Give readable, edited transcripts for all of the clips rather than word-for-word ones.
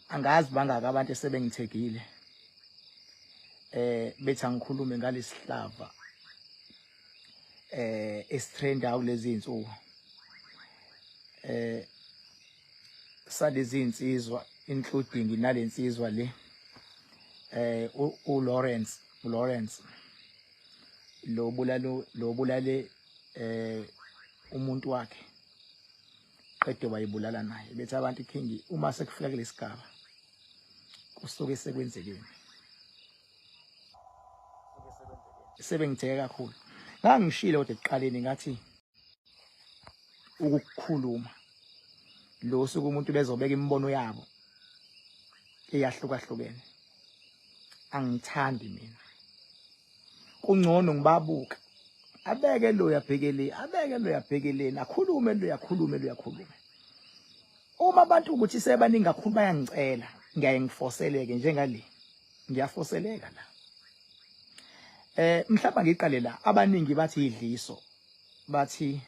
Angazi bangaka abantu esebengithegile bethi angikhulume ngalesihlava esitrenda kulezi insuku salezi insizwa, including nalensizwa le uLawrence, uLawrence lo bulalo lo bulale umuntu wakhe, qede wayibulala naye. Bethi abantu, "King, uma sekufika kulesigaba kusuke sekwenzekeni?" Sebengitheke kakhulu. Ngangishilo kodwa ekuqaleni, ngathi ukukhuluma lo suku umuntu bezobeka imibono yabo eyahlukahlukene, angithandi mina, kungcono ngibabuka, abeke lo yabhekele, abeke lo yabhekeleni, akhulume lo yakhulume, lo yakhulume. Uma abantu ukuthi sebaningi kakhulu bayangicela, ngiyaye ngifoseleke, njengale ngiyafoseleka la. Mhlawumbe ngiqale la. Abaningi bathi idliso, bathi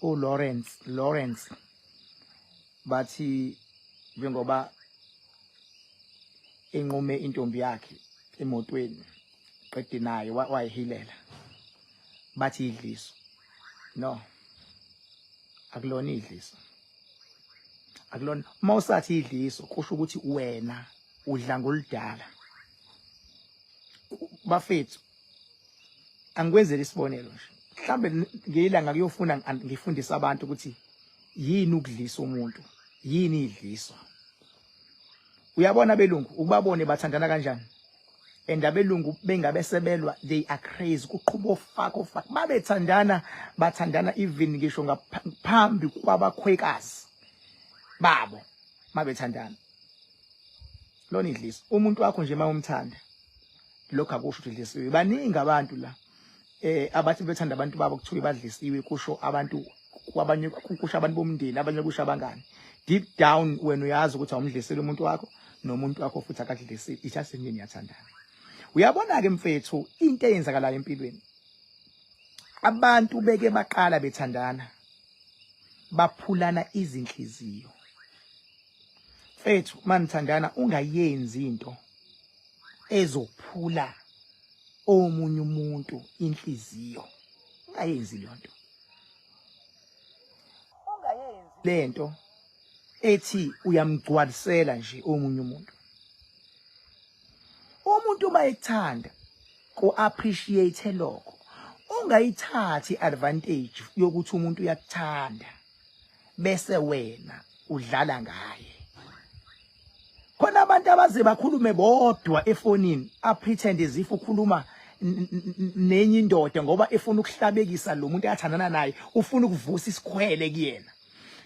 uLawrence, Lawrence, bathi njengoba enqume intombi yakhe emotweni, qede naye wayihilela, bathi idliso. No, akulona idliso, akulona. Uma usathi idliso, kusho ukuthi wena udla ngoludala. Bafethu, angikwenzele isibonelo nje. Mhlambe ngiyilanga kuyofuna ngifundise abantu ukuthi yini ukudlisa umuntu, yini idliso. Uyabona, abelungu ukubabone bathandana kanjani, and abelungu bengabe sebelwa, they are crazy, kuqhuba ofaka ofaka. Babethandana, bathandana even ngisho ngaphambi kwabakhwekazi babo mabethandana. Lona idliso. Umuntu wakho nje mawumthanda, lokho akusho ukuthi idlisiwe. Baningi abantu la abathi bethanda abantu babo, kuthiwe badlisiwe, kusho abantu kwabanye, kusho abantu bomndeni, abanye kusho abangani. Deep down wena uyazi ukuthi awumdlisile umuntu wakho, nomuntu wakho futhi akakudlisile, it's just nini yathandana. Uyabona ke mfethu, into eyenzakalayo empilweni, abantu beke baqala bethandana, baphulana izinhliziyo. Mfethu, manithandana, ungayenzi into ezophula omunye umuntu inhliziyo. Ungayenzi leyo nto, ungayenzi lento ethi uyamgcwalisela nje omunye umuntu. Umuntu uma ekuthanda, ku appreciate lokho. Ungayithathi advantage yokuthi umuntu uyakuthanda bese wena udlala ngaye. Khona abantu abaze bakhulume bodwa efonini, a pretend as if ukhuluma nenye indoda, ngoba efuna ukuhlabekisa lo muntu athandana naye, ufuna ukuvusa isikhwele kuyena.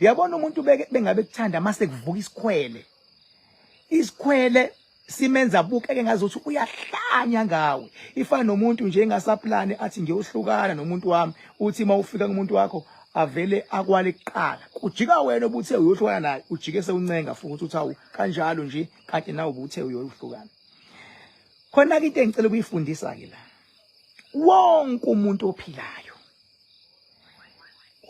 Uyabona, umuntu beke bengabe kuthanda, mase kuvuka isikhwele, isikhwele simenza abukeke ngazuthi uyahlanya ngawe. Ifana nomuntu nje engasaplani, athi ngiyohlukana nomuntu wami, uthi uma ufika kumuntu wakho avele akwale kuqala, kujika wena obuthe uyohlukana naye, ujike sewuncenga futhi, uthi awu, kanjalo nje, kanti nawe ubuthe uyohlukana. Khona ke into engicela ukuyifundisa ke la, wonke umuntu ophilayo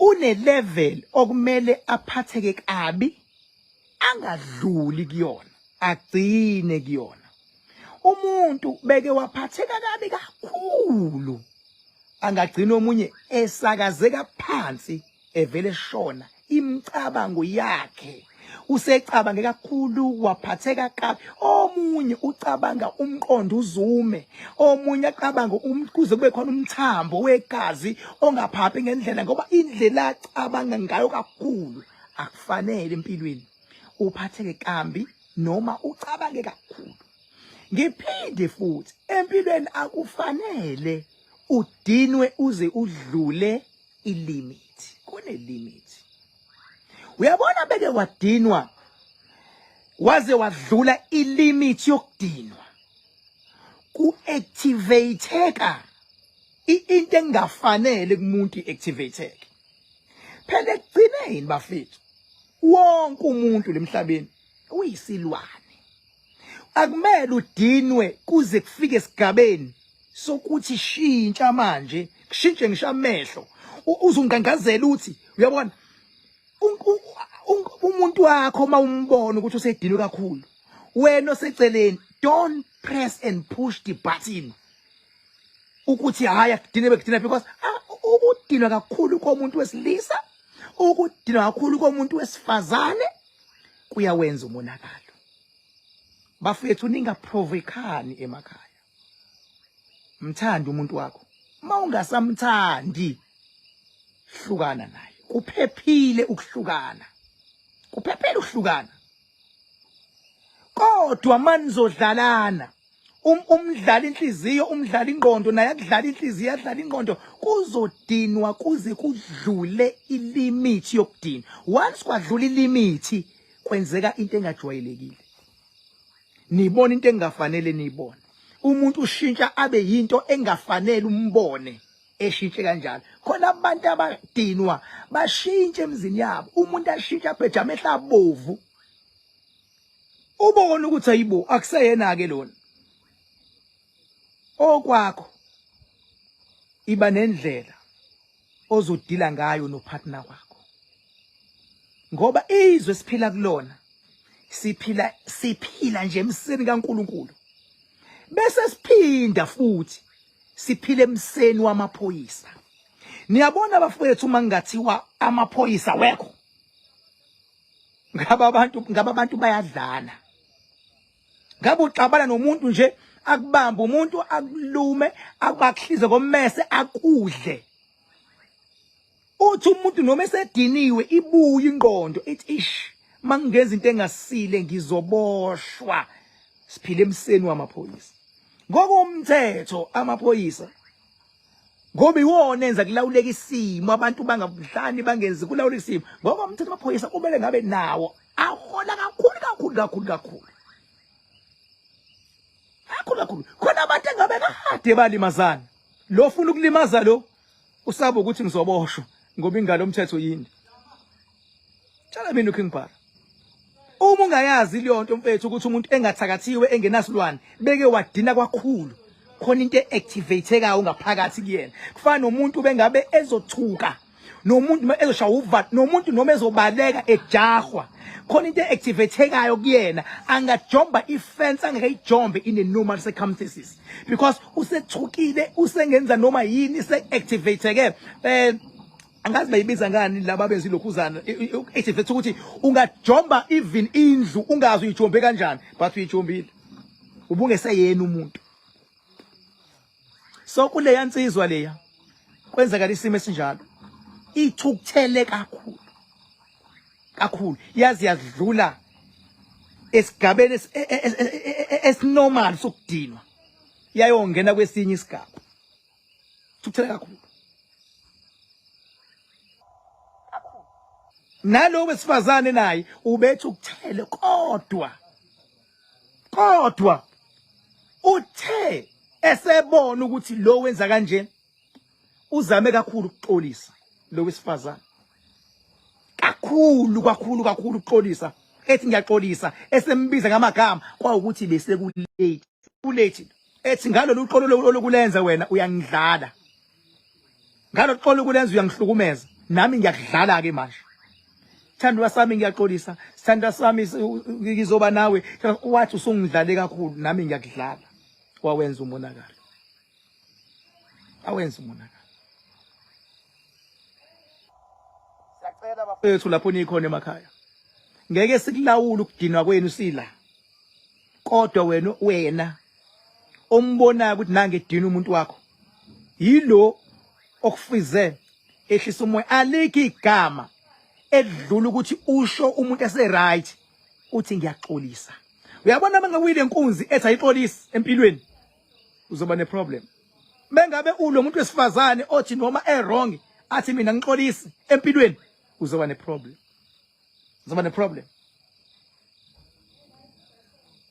une level okumele aphatheke kabi, angadluli kuyona, agcine kuyona. Umuntu beke waphatheka kabi kakhulu, angagcina omunye esakazeka phansi, evele shona imicabango yakhe, usecabange kakhulu, waphatheka kabi. Omunye ucabanga umqondo uzume, omunye acabanga kuze kube khona umthambo wegazi ongaphaphi ngendlela, ngoba indlela acabanga ngayo kakhulu. Akufanele empilweni uphatheke kambi noma ucabange kakhulu. Ngiphinde futhi, empilweni akufanele udinwe uze udlule ilimit. Kune limit. Uyabona, beke wadinwa waze wadlula ilimit yokudinwa, ku-activateka into engafanele kumuntu, i-activateke. Phela ekugcineni bafethu, wonke umuntu lemhlabeni uyisilwane. Akumele udinwe kuze kufike esigabeni sokuthi shintsha manje, kushintshe ngisho amehlo, uzungqangqazela, uthi uyabona. Umuntu wakho uma umbona ukuthi usedinwe kakhulu, wena oseceleni, don't press and push the button ukuthi hayi akudine bekudina, because ukudinwa kakhulu komuntu wesilisa, ukudinwa kakhulu komuntu wesifazane kuyawenza umonakalo. Bafethu, ningaprovokani emakhaya. Mthande umuntu wakho. Uma ungasamthandi, hlukana naye. Kuphephile ukuhlukana, kuphephile ukuhlukana, kodwa manizodlalana, umdlala inhliziyo, umdlala ingqondo, naye akudlala inhliziyo, adlala ingqondo, kuzodinwa kuze kudlule ilimit yokudinwa. Once kwadlula ilimit, kwenzeka into engajwayelekile, nibona into engafanele niyibone. Umuntu ushintsha abe yinto engafanele umbone eshintshe kanjalo. Khona abantu abadinwa bashintshe emzini yabo, umuntu ashintshe abheja amehlo abovu, ubone ukuthi ayibo, akuseyena ke lona okwakho. Iba nendlela ozodila ngayo nopartner wakho, ngoba izwe siphila kulona, siphila nje emseni kaNkuluNkulu, bese siphinda futhi siphila emseni wamaphoyisa. Niyabona bafowethu, uma ngingathiwa amaphoyisa wekho, ngabe abantu bayadlana. Ngabe uxabana nomuntu nje, akubamba umuntu, akulume, akubakuhlize ngommese, akudle. Uthi umuntu noma esediniwe, ibuye ingqondo ithi, ish, mangingenza into engasile ngizoboshwa. Siphile emseni wamaphoyisa. Ngokomthetho amaphoyisa, ngoba iwona enza kulawuleka isimo, abantu bangabudlani, bangenzi, kulawula isimo. Ngokomthetho amaphoyisa kumele ngabe nawo ahola kakhulu kakhulu kakhulu kakhulu kakhulu kakhulu. Khona abantu engabe kade balimazana, lo funa ukulimaza lo, usaba ukuthi ngizoboshwa ngoba ingalo umthetho yini. Tshela mina uKing Bhaka, uma ungayazi leyo nto mfethu, ukuthi umuntu engathakathiwe, engenasilwane, beke wadina kwakhulu, khona into e-activate-ekayo ngaphakathi kuyena. Kufana nomuntu bengabe ezothuka nomuntu noma ezoshaya uvalo nomuntu noma ezobaleka ejahwa, khona into e-activate-ekayo kuyena, angajomba ifence angeke ayijombe in a normal circumstances, because usethukile, usengenza noma yini, se-activate-ke. Angazi bayibiza ngani laba benza ilokhuzana, activate ukuthi ungajomba even indlu ungazi uyijombe kanjani, but uyijombile, ubungeseyena umuntu. So kuleya nsizwa leya kwenzakala isimo esinjalo, ithukuthele kakhulu kakhulu, yazi yadlula esigabeni esinormal sokudinwa, yayongena kwesinye isigaba. Thukuthele kakhulu. Nalo wesifazane naye ubethi ukuthele, kodwa uthe esebona ukuthi lo wenza kanje, uzame kakhulu ukuxolisa lo wesifazane, kakhulu kakhulu kakhulu ukuxolisa, ethi ngiyaxolisa, esembiza ngamagama, kwawukuthi bese kulate, kulate. Ethi ngalolu xolo olokulenza wena uyangidlala, ngalo xolo ukulenza uyangihlukumeza, nami ngiyakudlala ke manje. Sithandwa sami, ngiyaxolisa, sithandwa sami, ngizoba nawe. Wathi usungidlale kakhulu, nami ngiyakudlala. Wawenza umonakalo, awenza umonakalo. Siyacela bafethu, lapho nikhona emakhaya, ngeke sikulawule ukudinwa kwenu sila, kodwa wena ombonayo ukuthi nange edina umuntu wakho, yilo okufize ehlisa umoya. Alikho igama edlula ukuthi usho umuntu ese right, uthi ngiyaxolisa. Uyabona, mangawile inkunzi ethi ayixolisi empilweni, uzoba neproblem. Bengabe ulo muntu wesifazane othi noma e wrong athi mina ngixolisi empilweni, uzoba neproblem, uzoba neproblem,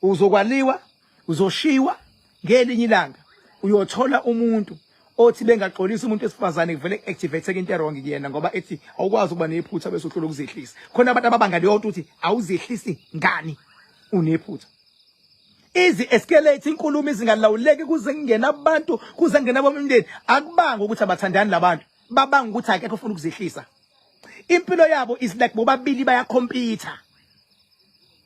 uzokwaliwa, uzoshiwa. Ngelinye ilanga uyothola umuntu othi bengaxolisa umuntu wesifazane, kuvele activate into wrong kuyena, ngoba ethi awukwazi ukuba nephutha bese uhlula ukuzehlisa. Khona abantu ababanga leyo nto, uthi awuzehlisi ngani unephutha. Izi escalate inkulumo izingalawuleki, kuze kungena abantu, kuze kungena abomndeni. Akubanga ukuthi abathandani labantu, babanga ukuthi akekho ofuna ukuzehlisa. Impilo yabo is like bobabili bayakhompyutha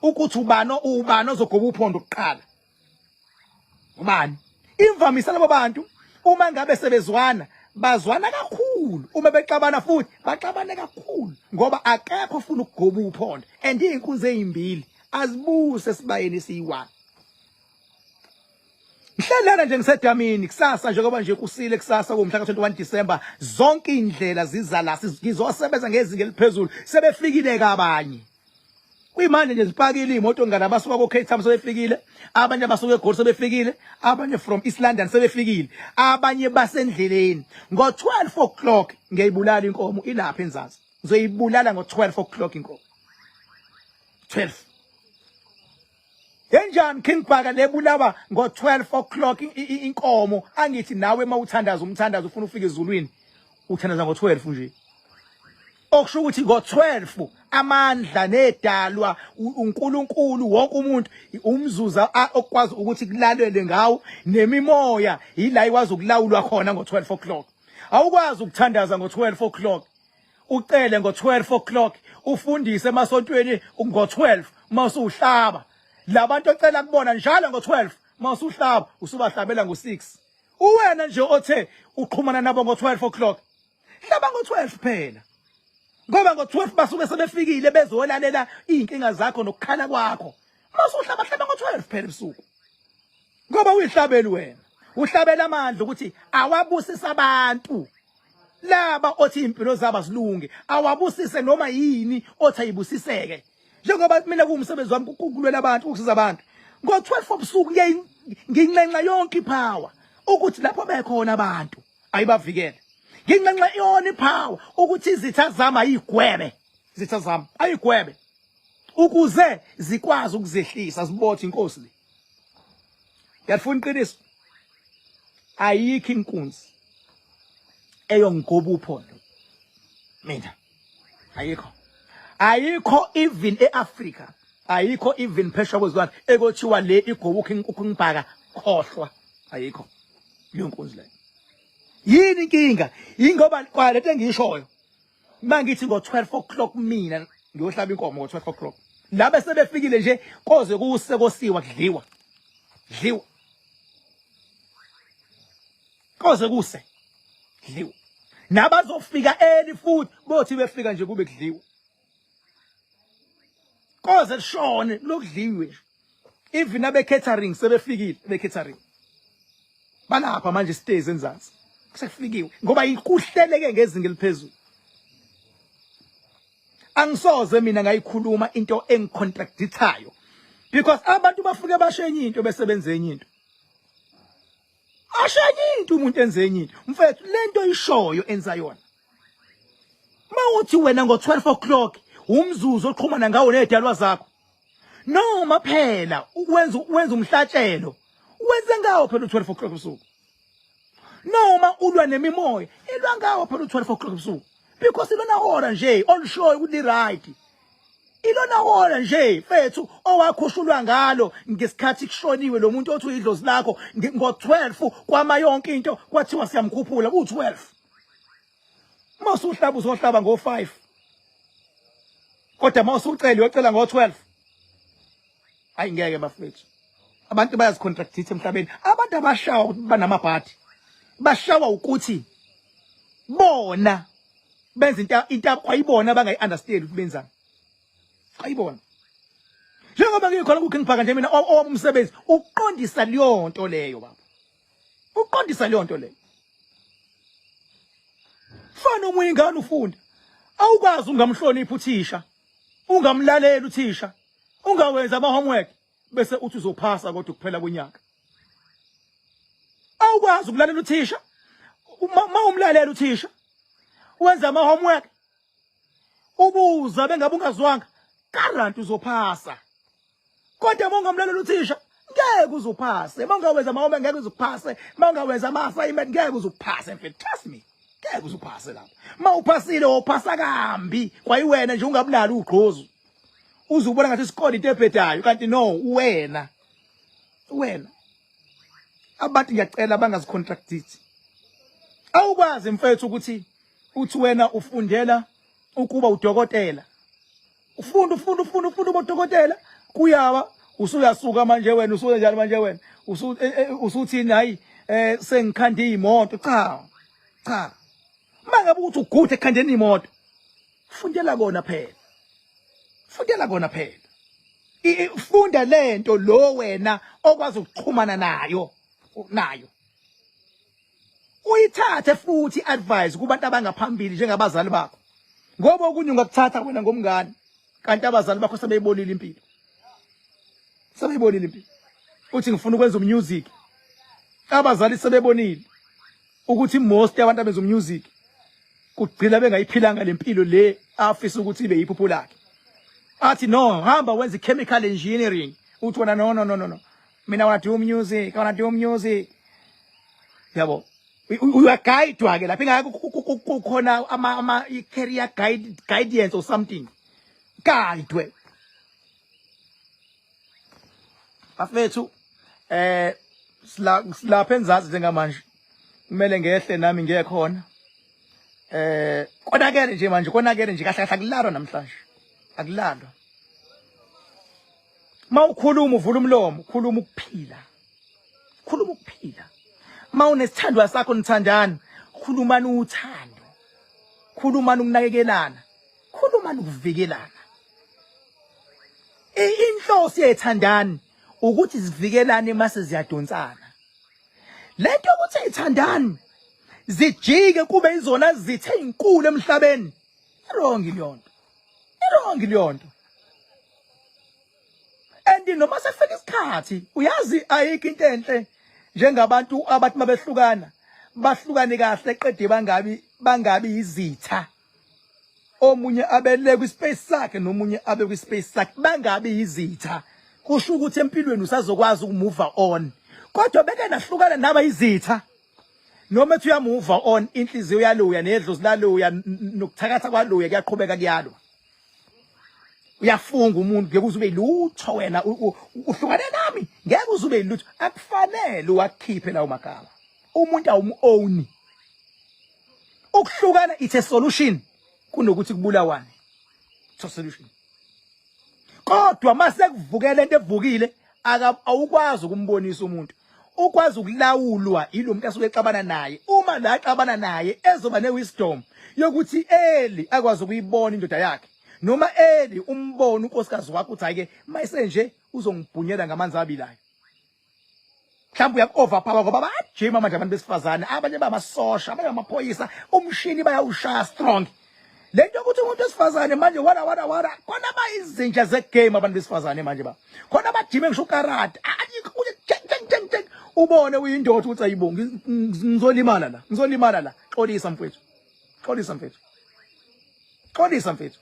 ukuthi ubani ubani ozogoba uphondo kuqala. Ubani? Imvamisa labo bantu uma ngabe sebezwana bazwana kakhulu, uma bexabana futhi baxabane kakhulu ngoba akekho ofuna ukugoba uphondo, and izinkunzi ezimbili azibuse esibayeni esiyi-1. Ngihlelana nje ngisedamini kusasa, njengoba nje kusile kusasa kumhla ka-21 December, zonke indlela ziza la, ngizosebenza ngezinga eliphezulu. Sebefikile kabanye kuyimanje nje, zipakile iy'moto ngane, abasuka ko-Cape Town sebefikile, abanye abasuka eGoli sebefikile, abanye from East London sebefikile, abanye basendleleni. Ngo-12 o'clock ngiyayibulala inkomo ilapha enzansi, ngizoyibulala ngo-12 o'clock inkomo 12. Enjani King Bhaka lebulawa ngo-12 o'clock inkomo? Angithi nawe uma uthandaza umthandazo ufuna ufike ezulwini, uthandaza ngo-12 nje, okusho ukuthi ngo-12 amandla nedalwa uNkulunkulu wonke umuntu umzuza okwazi ukuthi kulalele ngawo, nemimoya yila ikwazi ukulawulwa khona ngo-12 o'clock. Awukwazi ukuthandaza ngo-12 o'clock, ucele ngo-12 o'clock, ufundise emasontweni ngo-12, uma usuhlaba labantu ocela kubona njalo ngo-12, uma usuhlaba usubahlabela ngo-6. Uwena nje othe uxhumana nabo ngo-12 o'clock, hlaba ngo-12 phela, ngoba ngo-12 basuke sebefikile bezolalela iy'nkinga zakho nokukhala kwakho. Uma usuhlaba, hlaba ngo-12 phela ebusuku, ngoba uyihlabeli wena, uhlabela amandla ukuthi awabusise abantu laba othi impilo zabo azilunge, awabusise noma yini othi ayibusiseke. Njengoba mina kuwumsebenzi wami ukulwela abantu, ukusiza abantu, ngo-12 obusuku nginxenxa yonke ipower ukuthi lapho bekhona abantu ayibavikele. Nginxenxa yona ipower ukuthi izitha zami ayigwebe, izitha zami ayigwebe ukuze zikwazi ukuzehlisa, zibothe inkosi le. Ngiyalifuna iqiniso, ayikho inkunzi eyongigoba uphondo mina, ayikho, ayikho even eAfrica, ayikho even phesheya kwezilwandle ekothiwa le igoba uKing Bhaka. Khohlwa, ayikho leyo nkunzi leyo. Yini inkinga? Yingoba kwalento engiyishoyo, mangithi ngo-12 o'clock mina ngiyohlaba inkomo ngo-12 o'clock, labe sebefikile nje, koze kuse kosiwa, kudliwa, dliwa koze kuse dliwa, nabazofika early futhi bothi befika nje kube kudliwa koze kushone lokudliwe nje. Even abe catering sebefikile, be catering balapha manje sitezi enzansi, sekufikiwe ngoba ikuhleleke ngezinga eliphezulu. Angisoze mina ngayikhuluma into engicontradictayo because abantu bafike bashenye into besebenza enye into, ashenye into umuntu enze enye into. Mfethu, lento ishoyo enza yona. Mawuthi wena ngo-12 o'clock umzuzu oxhumana ngawo nezidalwa zakho, noma phela wenza umhlatshelo, wenze ngawo phela u-12 o'clock ebusuku, noma ulwa nemimoya, ilwa ngawo phela u-12 o'clock ebusuku, because ilona hora nje olushoyo ukuthi right, ilona hora nje mfethu owakhushulwa ngalo ngesikhathi kushoniwe lo muntu othi uyidlozi lakho ngo-12, kwama yonke into, kwathiwa siyamkhuphula ku-12. Uma usuhlaba uzohlaba ngo-5, kodwa uma usucela uyocela ngo-12. Hayi, ngeke bafethu, abantu bayazicontractitha emhlabeni. Abantu abashawa ukuthi banamabhadi, bashawa ukuthi bona benza into kwayibona bangayi-understand ukuthi benzani kwayibona. Njengoba ngikhona kuKing Bhaka nje mina, owami umsebenzi uqondisa leyo nto leyo baba, uqondisa leyo nto leyo. Fana omunye ingane ufunda, awukwazi ungamhloniphi uthisha, ungamlaleli uthisha, ungawenza ama homework bese uthi uzophasa kodwa kuphela konyaka. Awukwazi ukulalela uthisha, uma umlalela uthisha wenza ama homework, ubuza bengabe ungazwanga, guarantee uzophasa. Kodwa uma ungamlalela uthisha ngeke uzuphase, uma ungawenza ama-homework ngeke uzuphase, uma ungawenza ama-assignment ngeke uzuphase. Mfethu, trust me, ngeke uzuphase lapho. Uma uphasile wophasa kambi kwayiwena nje, ungabunalo ugqozu, uze ubona ngathi isikole into ebhedayo, kanti no, wena wena. Abantu ngiyacela bangazicontractithi. Awukwazi mfethu ukuthi uthi wena ufundela Ukuba udokotela, ufunda ufunda ufunda ufunda uba udokotela, kuyawa usuyasuka manje wena, usuke njani manje wena, usuthini? Hayi, sengikhanda imoto. Cha cha, mangabe ukuthi uguthe ekhandeni imoto, fundela kona phela, fundela kona phela, funda lento lo wena okwazi ukuxhumana nayo, uyithathe futhi advice kubantu abangaphambili njengabazali bakho, ngoba okunye ungakuthatha wena ngomngane, kanti abazali bakho sebeyibonile impilo, sebeyibonile impilo. Uthi ngifuna ukwenza umusic, abazali sebebonile ukuthi most yabantu abenza umusic kugcina bengayiphilanga lempilo le afisa ukuthi ibe yiphupho lakhe. Athi no, hamba wenze chemical engineering. Uthi wena no no no no no, mina I wanna do music, I wanna do music. Yabo, uyagayidwa ke lapha, ingeke kukhona ama career guidance or something, guide bafethu. Silapha enzansi njengamanje, kumele ngehle nami ngiye khona. Konakele nje manje, konakele nje kahle kahle, akulalwa namhlanje, akulalwa. Mawukhuluma uvula umlomo, ukhuluma ukuphila, khuluma ukuphila. Mawunesithandwa sakho nithandana, khulumani uthando, khulumani ukunakekelana, khulumani ukuvikelana. Inhloso yethandani ukuthi zivikelane mase ziyadonsana. Lento ukuthi ithandani zijike kube izona zithe inkulu emhlabeni, wrong leyo nto, wrong leyo nto. And noma sefika isikhathi, uyazi ayikho into enhle njengabantu abathi mabehlukana bahlukane kahle, qede bangabi izitha, omunye abele kwispace sakhe nomunye abe kwispace sakhe, bangabi yizitha. Kusho ukuthi empilweni usazokwazi ukumove on. Kodwa beke nahlukana naba izitha, noma ethi uyamove on, inhliziyo yaluya nedlozi laluya nokuthakatha kwaluya kuyaqhubeka kuyalwa. Uyafunga umuntu, ngeke uze ube lutho wena, uhlukane nami, ngeke uze ube lutho. Akufanele uwakhiphe lawo magama, umuntu awumu-own. Ukuhlukana it's a solution kunokuthi kubulawane, it's a solution. Kodwa mase kuvukela into evukile, awukwazi ukumbonisa umuntu, ukwazi ukulawulwa yilo muntu asuke exabana naye. Uma la xabana naye ezoba newisdom yokuthi eli akwazi ukuyibona indoda yakhe, noma eli umbona unkosikazi wakho, uthi hayi ke mayisenje uzongibhunyela ngamanzi abilayo, mhlawumbe uyaku-overpower, ngoba bayajima manje abantu besifazane, abanye bamasosha, abanye bamaphoyisa, umshini bayawushaya strong. Le nto yokuthi umuntu wesifazane manje wara wara wara, khona bayizinja zegame abantu besifazane manje, ba khona bajime ngisho ukarate, ubone uyindoda ukuthi ayibo, ngizolimala la, ngizolimala la. Xolisa mfethu, xolisa mfethu, xolisa mfethu.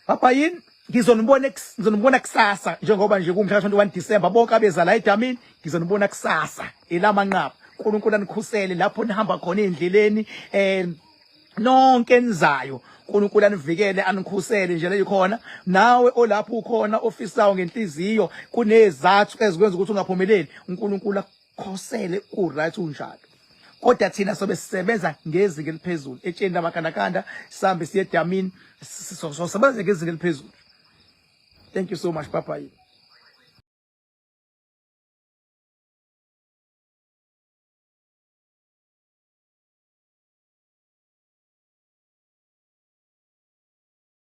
Papa yini, ngizonibona kusasa, njengoba nje kumhla 21 December, bonke abeza la edamini ngizonibona kusasa elamanqaba. uNkulunkulu anikhusele lapho nihamba khona endleleni, nonke enizayo, uNkulunkulu anivikele anikhusele nje leyikhona. Nawe olapho ukhona ofisayo ngenhliziyo, kunezathu ezikwenza ukuthi ungaphumeleli, uNkulunkulu akukhosele, ku right unjalo. Kodwa thina sobe sisebenza ngezinga eliphezulu etsheni lamakandakanda, sihambe siye edamini, sosebenza ngezinga eliphezulu. Thank you so much, papa.